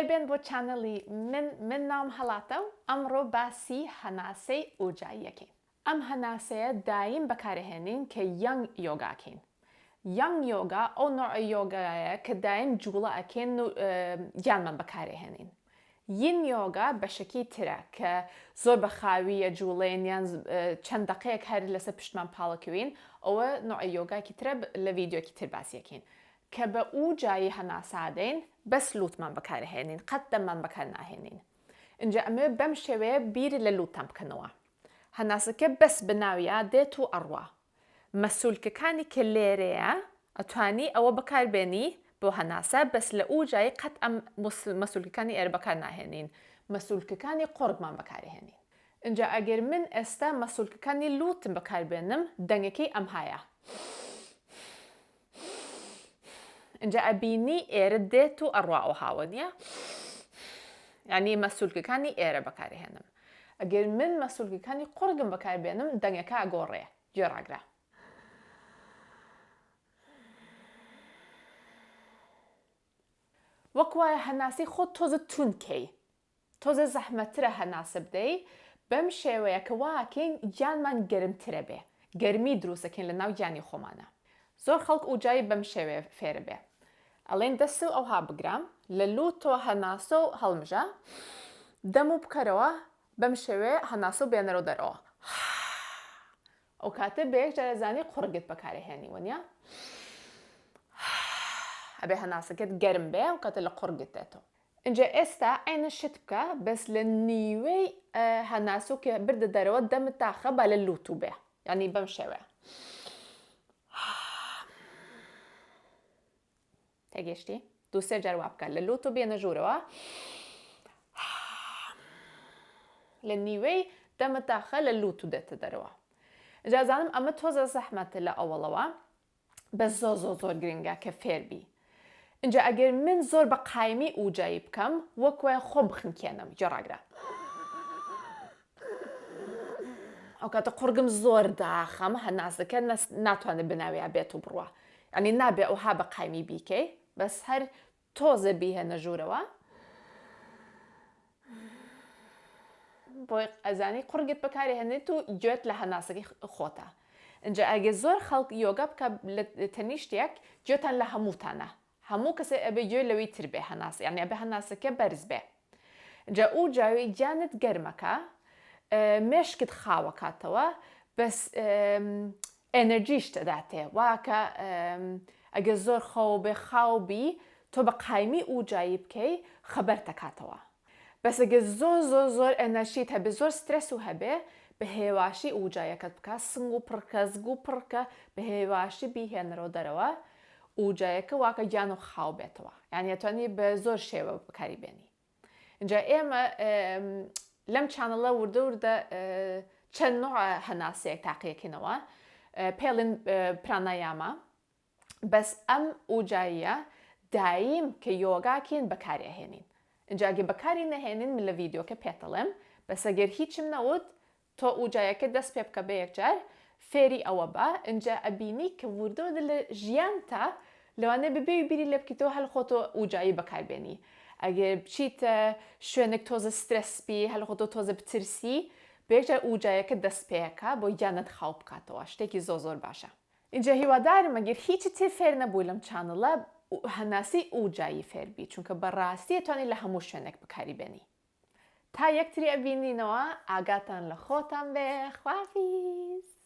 بێن بۆ channel ی من من ناوم هەڵاتە و ئەمڕۆ باسی هەناسەی ئوجاییەکەین ئەم هەناسەیە دایم بەکارەهێنین کە ینگ یۆگا کەین ینگ یۆگا ئەو نوعە یۆگایە کە دایم جوڵە ئەکەین و گیانمان بەکارەهێنین ین یۆگا بەشەکی ترە کە زۆر بە خاوییە جوڵێن یان چەند دەقەیەک هەر لەسەر پشتمان پاڵەکەوین ئەوە نوعە یۆگاکی ترە لە ڤیدیۆکی تر باسیەکەین کە بە ئوجایی هەناسادەین بەس لوتمان بەکارهێنین قەت دەممان بەکار ناهێنین ئینجا ئەمەوێ بەم شێوەیە بیر لە لوتتان بکەنەوە هەناسەکە بەس بەناویا دێت و ئەڕوا مەسولکەکانی کە لێرەیە ئەتوانی ئەوە بەکار بێنی بۆ هەناسە بەس لە ئوجایی قەت ئەم مەسولکەکانی ئێرە بەکار ناهێنین مەسولکەکانی قوڕگمان بەکارهێنین ئینجا ئەگەر من ئێستا مەسولکەکانی لوتم بەکار بێنم دەنگەکەی ئەمهایە. ئینجا ئەبینی ئێرە دێت و ئەڕوا ئەوها وەنیە یعنی مەسولکەکانی ئێرە بەکارهێنم ئەگەر من مەسولکەکانی قوڕگم بەکاربێنم دەنگەکە ئەگۆڕێ گوێ ڕاگرە. وەک وایە هەناسەی خۆت تۆزە توند کەی تۆزێ زەحمەتترە هەناسە بدەی بەم شێوەیە کە وا ئەکەین گیانمان گەرمترە بێ گەرمی دروست ئەکەین لە ناو گیانی خۆمانا زۆر خەڵک ئوجایی بەم شێوەیە فێرە بێ ئەڵێن دەسو ئەوها بگرە لە لوتەوە هەناسە و هەڵمژە دەمو بکەرەوە بەم شێوەیە هەناسە و بێنەرەوە دەرەوە ئەوکاتە بەیەک جار ئەزانی قوڕگت بەکارەهێنی وەنیە ئەبێ هەناسەکەت گەرم بێ ئەوکاتە لە قوڕگت دێتەوە ئینجا ئێستا عەینە شت بکە بەس لە نیوەی هەناسو کە بردە دەرەوە دەمت داخە با لە لوتو بێ یانی بەم شێوەیە تێگەشتی دوو سێ جار وا بکە لە لوتو بێنە ژوورەوە لە نیوەی دەمت داخە لە لوتو دێتە دەرەوە جا زانم ئەمە تۆزە زەحمەتە لە ئەوەڵەوە بەس زۆر زۆر زۆر گرنگە کە فێر بی ئینجا ئەگەر من زۆر بە قایمی ئوجایی بکەم وەک وایە خۆم بخنکێنم گوێ ڕاگرە ئەو کاتە قوڕگم زۆر داخەم هەناسەکە ناتوانێت بناویا بێت و بڕوا یعنی نابێ ئەوها بە قایمی بیکەی بەس هەر تۆزێ بیهێنە ژوورەوە بۆی ئەزانی قوڕگت بەکارێ هێنێت و گوێت لە هەناسەکەی خۆتە ئینجا ئەگەر زۆر خەڵک یۆگا بکە لە تەنیشتێک گوێتان لە هەمووتانە هەموو کەسێ ئەبێ گوێ لەوی تر بێ هەناس یعنی ئەبێ هەناسەکە بەرز بێ جا ئو جاوی گیانت گەرمەکە مێشکت خاوەکاتەوە بەس ئێنێرجیشت ئەداتێ واکە ئەگەر زۆر خەو بێ خاو بی تۆ بە قایمی ئوجایی بکەی خەبەرت ئەکاتەوە بەس ئەگەر زۆر زۆر زۆر ئێنەرژیت هەبێ زۆر سترێس و هەبێ بە هێواشی ئوجایەکەت بکە سنگ و پڕکە زگ و پڕکە بە هێواشی بیهێنەرەوە دەرەوە ئوجایەکە واکە گیان و خاو بێتەوە یانی ئەتوانی بە زۆر شێوە بەکاری بێنی. ئینجا ئێمە لەم channel ە وردە وردە چەند نوع هەناسەیەک تاقیەکەینەوە پێڵین پرانایاما بەس ئەم ئوجاییە دایم کە یۆگاکین بەکاری ئەهێنین ئینجا گەر بەکاری نەهێنین من لە ڤیدیۆکە پێتەڵێم بەس ئەگەر هیچم نەوت تۆ ئوجایەکە دەست پێ بکە بەیەکجار فێری ئەوە بە ئنجا ئەبینی کە وردە وردە لە ژیانتا لەوانەیە بەبێ ئەوی بیری لێ بکەیتەوە هەر خۆتۆ ئوجایی بەکار بێنی ئەگەر بچیتە شوێنێک تۆزە سترێس بی هەر خۆتۆ تۆزە بترسی بەیەکجار ئوجایەکە دەست پێ ئەکا بۆ گیانت خاو بکاتەوە شتێکی زۆر زۆر باشە. ئینجا هیوادارم ئەگەر هیچی تر فێر نەبووی لەم channel ە هەناسەی ئوجایی فێر بی چونکە بەڕاستی ئەتوانی لە هەموو شوێنێک بەکاری بێنی. تا یەکتری ئەبینینەوە ئاگاتان لە خۆتان بێ خوافیز.